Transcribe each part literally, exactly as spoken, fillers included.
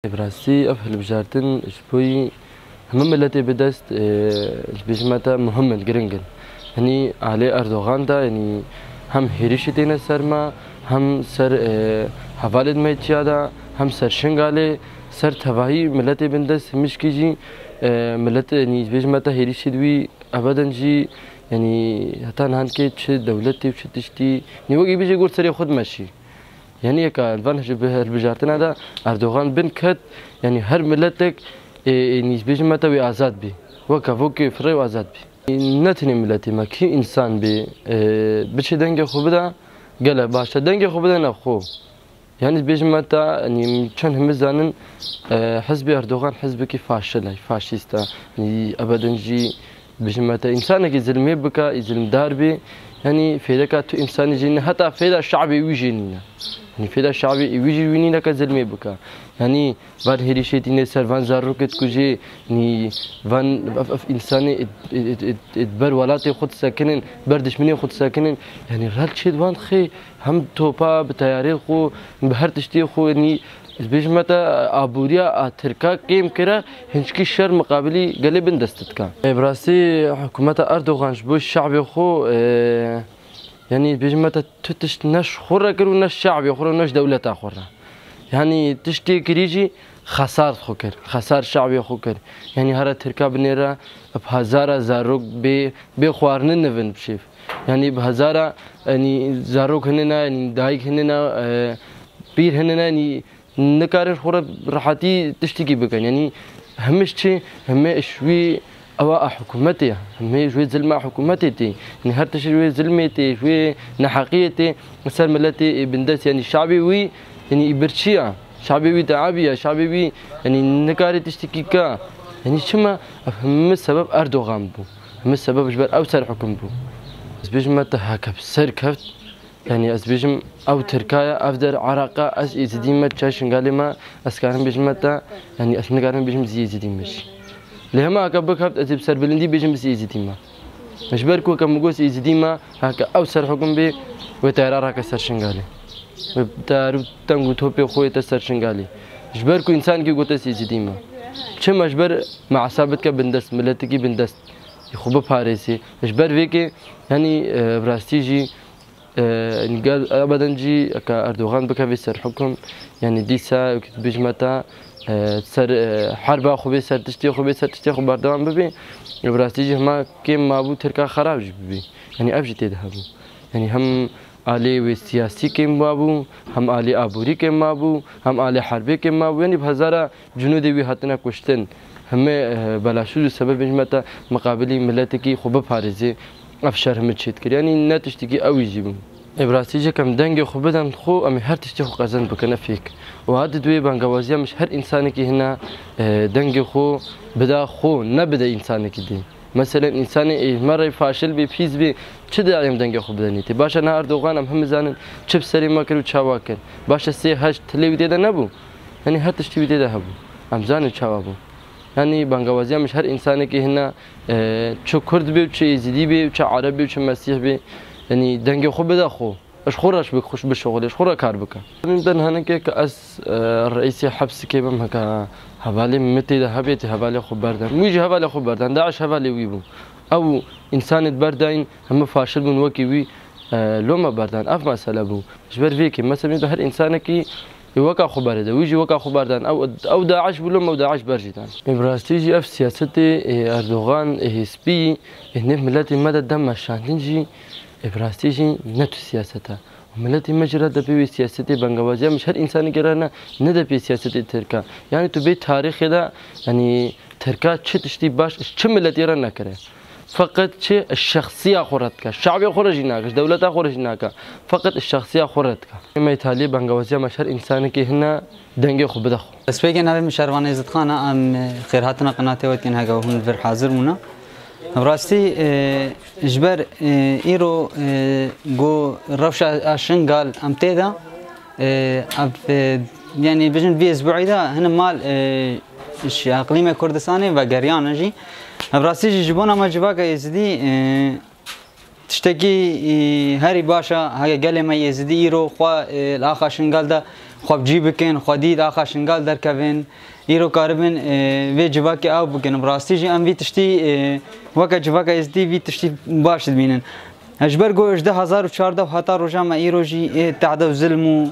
Bi rastî ev hilbijartin ji bo yî hemû miletê bi dest, e, dibêjime te muhim in, giring in. Yanî alê Erdogan de, yanî hem hêrişî têne ser me, hem ser, e, hevalê di me yê çiya de, hem ser Şingalê, ser tevahî miletê bin dest hemîşkî jî, e, milet, yanî dibêjime te hêrişî di wî ebeden jî, yanî heta niha nikê çi dewletê û çi tiştî, yanî wekî bêje got serê xwe dimeşî. Yanî yeka li van hilbijartina de Erdogan bin ket, yanî her miletek, e, e, yanî bêjime te wê azad bî. Weke vokê firê û azad bî. Ne tenê miletê me, kî însan bî, e, biçe dengê xwe bide, gele baş e. Dengê xwe bide ne xwe. Yanî bêjime te, yanî çend hemî zanin, e, hizbê Erdogan hizbekî faşil e, faşîst e. Yanî ebeden jî Bijime te, însanekî zilmê bike, î zilmdar bî, yanî fêdeka tu însanî jî nîne, heta fêda şabê wî jî nîne. Yanî fêda şabê wî jî wî nîne ke zilmê bike. Yanî van hêrîşê tîne ser, van zarokê dikujê, nî van ev, ev însanê ê, ê, ê, ê, ê ber welatê xwe disekinin, ber dişminê xwe disekinin. Yanî rel çê di wan xê, hem topa, bi teyarê xwe, bi her tiştê xwe, yanî ez bêjime te, aboriya a Tirka kêm kire, hinçkî şer miqabilî gelê bin dest dika. Ê, bi rastî hikûmeta Erdogan ji bo şabê xwe, e, yanî bêjime te tu tişt ne ji xwe re kir û ne ji şabê xwe re, ne ji dewleta xwe re. Yanî tiştê kirî jî xesar xwe kir, xesar şabê xwe kir. Yanî here Tirka binêre bi hezara zarok bê, bê xwarinin nivin bi şêv. Yanî bi hezara, yanî zarok hinine, yanî dayik hinine, e, pîr hinine, yanî nikarin xwe re rehetî tiştekî bikin. Yanî hemî ji çi, hemî ji wî ewa a hikûmetê ye. Hemî ji wê zilma hikûmetê tê. Yanî her tişt ji wê zilmê tê, ji wê neheqiyê tê. Ser miletê ê bindest, yanî şabê wî, yanî î birçî ya. Şabê wî teabî ya. Şabê wî, yanî nikarê tiştekî ka. Yanî çima? Ev hemî sebeb Erdogan bû. Hemî sebeb ji ber ew ser hukm bû. Ez bêjime te heke bi ser keft. Yanî ez bêjim ew Tirka ye, ev der Iraq e, ez Êzidî me, çe Şingalê me, ez karim bêjime te, yanî ez nikarim bêjim zî Êzidî me jî. Lê hema heke bikeft, ez ê bi serbilindî bêjim ez Êzidî me. Ji ber ku heke min got Êzidî me, heke ew ser hukm bê, wê teyara rake ser Şingalê. Wê teyar û teng û topê xwe yê te ser Şingalê. Ji ber ku însanekî got ez Êzidî me. Çima? Ji ber me'sa bidike bindest, miletekî bindest. Xwe biparêzê. Ji ber vêkê, yanî, e, bi rastî jî, e, gel ebeden jî eke Erdogan bikeve ser hukm, yanî dîsa wekî dibêjime te, e, ser, e, herba xwe bê, ser tiştê xwe bê, ser tiştê xwe berdewam bibê. Bi rastî jî hema kêm mabû Tirka xerab jî bibê. Yanî ev jî tê de hebû. Yanî hem alê wê siyasî kêm mabû, hem alê aborî kêm mabû, hem alê herbê kêm mabû. Yanî bi hezara Cunûdê wî hatine kuştin. Hemê, eh, belaşûz û sebebên ji me te miqabilî miletekî xwe biparêzê. Ev şer hemî çêdikir. Yanî ne tiştekî ew jî bû. Ê bi rastî jî kem dengê xwe bidin xwe, em ê her tiştê xwe qezen bikin, ev yek. Û ha di duwê bangewaziya min ji her însanekî hene, eh, dengê xwe bida xwe, ne bide însanekî dî. Meselen, însanê ê me re faşil bê, pîs bê, çi dayê em dengê xwe bidenê tê? Baş e, niha Erdogan em hemî zanin çi bi serê me kir û çawa kir. Baş e, sê heşt tilê wî tê de nebû. Yanî her tiştî wî tê de hebû. Em zanin çawa bû. Yanî bangewaziya min ji her însanekî hene, e, çi Kurd bê û çi Êzidî bê û çi Ereb bê û çi Mesîh bê. Yanî dengê xwe bide xwe. Ji xwe re ji bik-, xwe bişuxulê, ji xwe re kar bike. Min ben henekê ke ez, e, reîsê hepsikê bim, heke hevalê min tê de hebê, tê hevalê xwe berdan. Wî jî hevalê xwe berdan, DAIŞ hevalê wî bû. Ew însanê di berdayîn, hemû faşil bûn wekî wî, e, loma berdan. Ev mesele bû. Ji ber vê yekê, mesela, min her însanekî weka xwe berê de, wî jî weka xwe berdan. Ew, ew DAIŞ bû, loma ew DAIŞ ber jî dan. Ê, bi rastî jî ev siyasetê, ê, Erdogan, ê, hêspî, ê, nêv miletê me de dem meşandin jî, ê, bi rastî jî ne tu siyaset e. Û miletê me jî re depê wê siyasetê bengewaziya min ji her însanekî re ne, ne depê siyasetê Tirka. Yanî tu bê tarîxê de, yanî Tirka çi tiştî baş ji çi miletê re nekire. Feqet çi şexsiya xwe re dike. Şabê xwe re jî nake, ji dewleta xwe re jî nake. Feqet şexsiya xwe re dike. Ê me yê talî bengewaziya me ji her însanekî hene dengê xwe bide xwe. Destpêkê navê min Şervan Êzidxan e, em, e, xêrhatina qinatê we dikin heke hûn vir hazir bûne. Bi rastî, e, ji ber, e, îro, e, ku rewşa a Şingal em tê de, e, ev, e, yanî bijin vî ezbuî de hine mal, e, ji eqlîmê Kurdistanê vegeriyane jî. Bi rastî jî ji bona me civaka Êzidî, e, tiştekî, e, herî baş e, heke gelê me Êzidî îro xwe, e, li axa Şingal de xwe bi cî bikin, xwedî li axa Şingal derkevin, îro karibin, e, vê civakê av bikin. Bi rastî jî em vî tiştî, e, weke civaka Êzidî vî tiştî baş dibînin. Ji ber ku ji du hezar û çardeh heta roja me îro jî ê tehde û zilm û,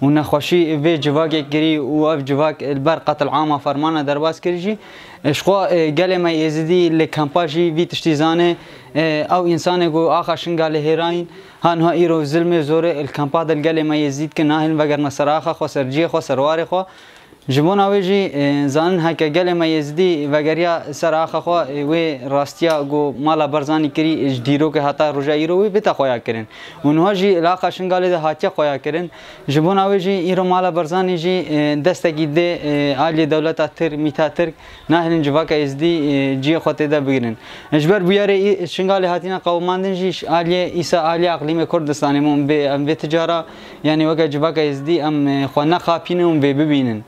û nexweşî vê civakê kirî û ev civak li ber qetilama fermana derbas kirî jî, e, ji xwe, e, gelê me Êzidî li kampa jî vî tiştî zane, e, ew însanê ku axa Şingalê hêrayîn, ha niha îro zilmê zorê li kampa de li gelê me Êzidî dikin, nahêlin vegerine ser axa xwe, ser cihê xwe, ser warê xwe. Ji bona wê jî, e, zanin heke gelê me Êzidî vegeriya ser axa xwe, e, wê rastiya ku mala Barzanî kirî, e, ji dîrokê heta roja îro wê bête xuyakirin. Û niha jî li axa Şingalê de hatiye xuyakirin. Ji bona wê jî îro mala Barzanî jî, e, destekî dê, e, aliyê dewleta Tirk, mîta Tirk, nahêlin civaka Êzidî, e, cihê xwe tê de bigirin. Ji ber bûyerê î-, Şingalê hatine qewimandin jî, ji aliyê îsa aliyê eqlîmê Kurdistanê, em bê, em vê ti cara, yanî weke civaka Êzidî em, e, xwe nexapînin û em vê bibînin.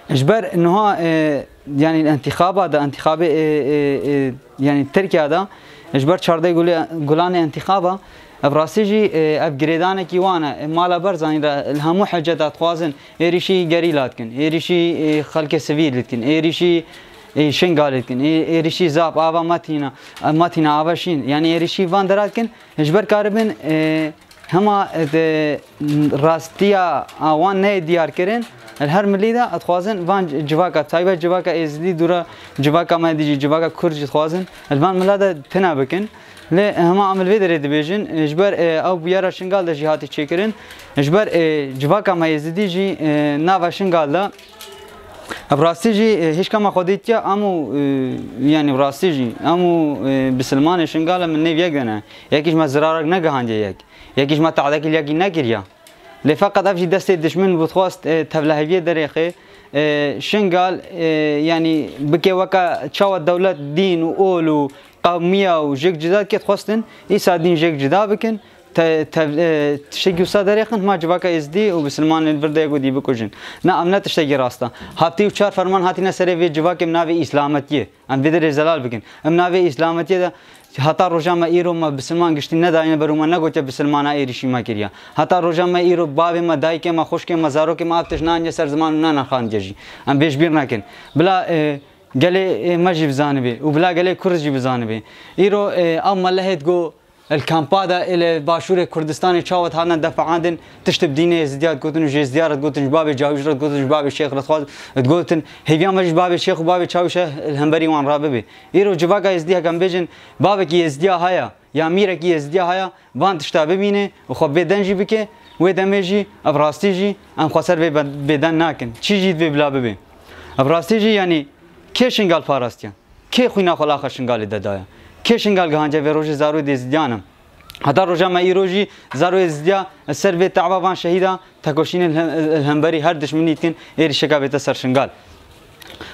Ji ber niha, e, yanî entîxaba de, entîxabê, e, e, e, yanî Tirkiye de, ji ber çardeh gulê-, gulanê entîxaba, ev rastî jî, e, ev girêdanekî wan e. E, mala Barzanî re li hemû hiceta dixwazin êrîşî gerîla dikin, êrîşî, e, xelkê sivîl dikin, êrîşî, e, Şingalê dikin, ê-, êrîşî Zap, ava Metîna, e, Metîna, ava Şîn, yanî êrîşî van dera dikin, ji ber karibin, e, hema, e, de, rastiya a wan neyê diyar kirin, li her milî de dixwazin van civaka, taybet civaka Êzidî dûra civaka me dî jî, civaka Kurd jî dixwazin li van mila de tune bikin. Lê hema em li vê derê dibêjin, e, ji ber, e, ew bûyera Şingal de jî hatî çêkirin, ji ber, e, civaka me Êzidî jî, e, nava Şingal de, ev rastî jî, e, hişka me xwedî tiya, em û, e, yanî rastî jî, em û, e, bisilmanê Şingal e min nêv yek de ne. Yekî ji me zirarek negihandiye yek. Yekî ji me tehdekî li yekî nekiriya. Lê feqet ev jî destê dijmin bû dixwest, e, tevleheviyê derêxê, e, Şingal, e, yanî bike weke çawa dewlet dîn û ol û qewmiya û jêk cida dike dixwestin, îsa dîn jêk cida bikin, te-, tev-, e, tiştekî wisa derêxin, hima civaka Êzidî û bisilmanên vir de yek û dî bikujin. Na, em ne tiştekî rast e. Heftê û çar ferman hatine serê vê civakê bi navê Îslametiyê. Em vê derê zelal bikin. Em navê Îslametiyê de heta roja me îro me bisilman giştî nedayine ber û me negotiye bisilmana êrîşî me kiriye. Heta roja me îro bavê me, dayikê me, xwişkê me, zarokê me ev tişt naniye ser ziman û nenirxandiye jî. Em bê ji bîr nekin. Bila, e, gelê, e, me jî bizanibe û bila gelê Kurd jî bizanibe. Îro, e, ew melehê digo, Li kampa de ê li başûrê Kurdistanê çawa hatine defeandin, tişt bi dînê Êzidiya digotin û ji Êzidiya re digotin, ji babê Cawîş re digotin, ji babê Şêx re dixwaz-, digotin. Hêviya me jî ji babê Şêx û babê Çawîş e li hemberî wan re bibe. Îro civaka Êzidî heke em bêjin, bavekî Êzidiya haya, ya mîrekî Êzidiya haya, van tişta bibîne û xwe bêden jî bike, wê demê jî ev rastî jî em xwe ser vê be-, bêden nakin. Çi jî divê bila bibe. Ev rastî jî, yanî, kê Şingal parastiye? Kê xwîna xwe li axa Şingalê de daye? Kê Şingal gihandiye vê rojê? Zarokê Êzidiyan e. Heta roja me îro jî zarokê Êzidiya li ser vê teava van şehîda tekoşînê li hem-, li hemberî her dijminî dikin, êrîşeka bête ser Şingal.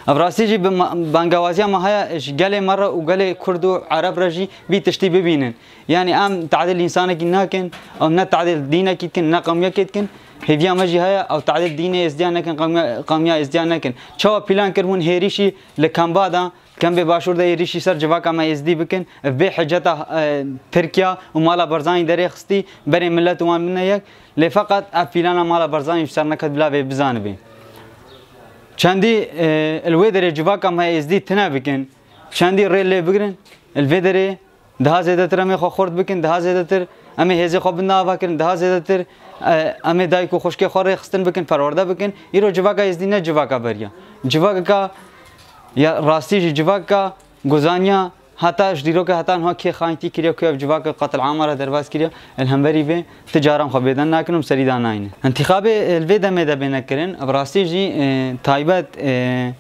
Ev rastî jî bi ma-, bangewaziya me heye ji gelê me re û gelê Kurd û Ereb re jî vî tiştî bibînin. Yanî em tadîl însanekî nakin, em ne tadîl dînekî dikin, ne qewmiyekê dikin. Hêviya me jî heye, ew tadîl dînê Êzidiya nekin, qewmiya, qewmiya Êzidiya nekin. Çawa pîlan kiribûn hêrîşî li Kemba de, Kembê Başûr de êrîşî ser civaka me Êzidî bikin, bi hiceta, e, Tirkiya û mala Barzanî derê xistî, berê milet û wan bine yek. Lê feqet ev pîlana mala Barzanî ji ser neket bila vê bizanibe. Çendî, e, li wê derê civaka me Êzidî tune bikin, çendî rê lê bigirin, li vê derê daha zêdetir em ê xwe xurt bikin, daha zêdetir em ê hêzê xwe bidin ava kirin, daha zêdetir, e, em ê dayik û xwişkê xwe rêxistin bikin, perwerde bikin. Îro civaka Êzidî ne civaka beriya. Civaka ya rastî jî civaka guzaniya heta ji dîroka heta niha kê xayîntî kiriye, ku ev civaka qetilama re derbas kiriye, li hemberî vê ti caran xwe bêden nakin û bi serî da nayînin. Întîxabê, e, li vê demê de bêne kirin, bi rastî jî, e, taybet, e,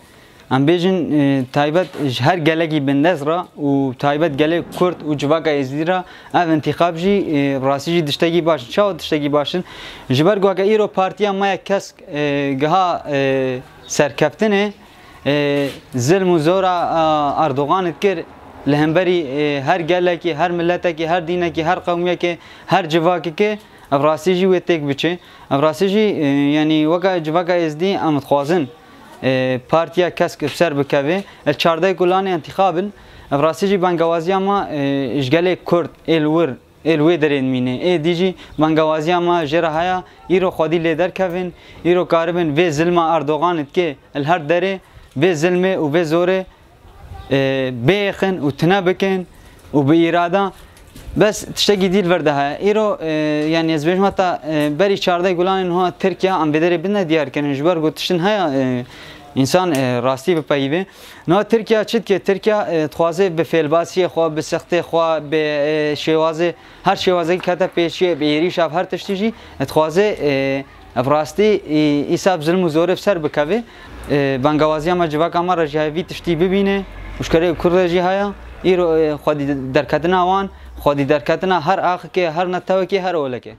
em bêjin, e, taybet ji her gelekî bindest re û taybet gelê Kurd û civaka Êzidî re ev întîxab jî, e, bi rastî jî tiştekî baş in. Çawa tiştekî baş in? Ji ber ku heke îro partiya me ya kesk, e, giha, e, serkeftinê, e, zilm û zora, e, Erdogan dikir li hemberî, e, her gelekî, her miletekî, her dînekî, her qewmiyekê, her civakekê, ev rastî jî wê têk biçe. Ev rastî jî, e, yanî weke civaka Êzidî em dixwazin, e, partiya kesk bi ser bikeve. Li çardeh gulanê întîxab in. Ev rastî jî bangewaziya me, e, ji gelê Kurd ê li wir ê li wê derê dimîne. Ê dî jî bangewaziya me jê re heye, îro xwedî lê derkevin, îro karibin vê zilma Erdogan dike li her derê, vê zilmê û vê zorê, e, bêxin û tune bikin û bi îrada. Bes tiştekî dî li vir de heye. Îro, e, yani ez bêjim heta, e, berî çardeh Gulanê niha Tirkiye, em vê derê bidine diyar kirin. Ji ber ku tiştin heye, e, însan, e, rastî bipeyivê. Niha Tirkiye çi dike? Tirkiye, e, dixwaze bi fêlbasiyê xwe, bi sextê xwe, bi, e, şêwazê, her şêwazekî kete pêşiyê, bi êrîşa, bi her tiştî jî, e, dixwaze, e, ev rastî, e, îsa bi zilm û zorê bi ser bikeve. E, bangewaziya me civaka me re jî heye vî tiştî bibîne û ji kerê Kurd re jî heye. Îro, e, xwedî derketina wan, xwedî derketina her axikê, her netewekê, her olekê.